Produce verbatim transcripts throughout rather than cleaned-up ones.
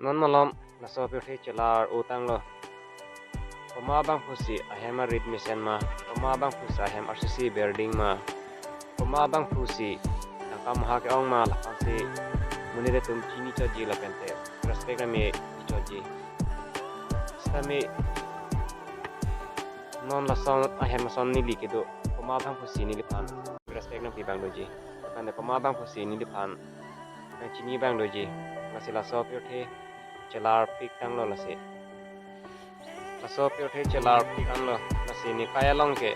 Non malom laso pirthe chelar-o tanglo. Komat abangphusi ahem arit mesen ma, komat abangphusi ahem R C C building ma, komat abangphusi tangka maha ke-ong ma, laphansi monit atum chini chotji lapente respect nangme chotji. Sitame non lason ahem ason neli kedo, komat abangphusi neliphan respect nangpi abang doji, lapente komat abangphusi neliphan nangchini abang doji. Lasi laso pirthe chelarpik tanglo lasi. Laso pirthe chelarpik tanglo lasi. Nekai along ke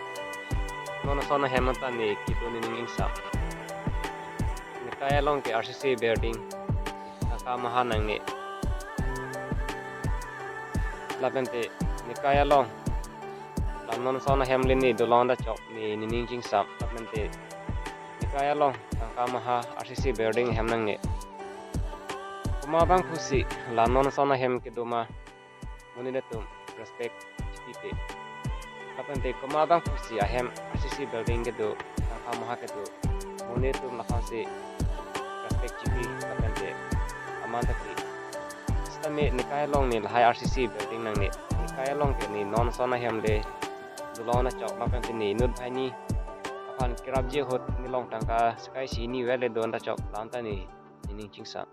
non ason ahem anta ne kedo nening ingsam. Nekai along ke R C C building tangka maha nangne. Lapente nekai along la non ason ahem le ne dolong ta chok ne nening chingsam. Lapente nekai along tangka maha R C C building ahem nangne. Komat abangphusi la non ason ahem kedo ma, monit atum respect chipipe. Lapente komat abangphusi ahem R C C building kedo, tangka maha kedo, monit atum laphansi respect chipi lapente aman thapi. Sitame nekai along ne lahai R C C building nangne. Nekai along ke ne non ason ahem le dolong ta chok lapente ne inut banghini aphan kerapji ahut nelong tangka sika isi hini vet le don ta chok, la anta ne nening chingsam.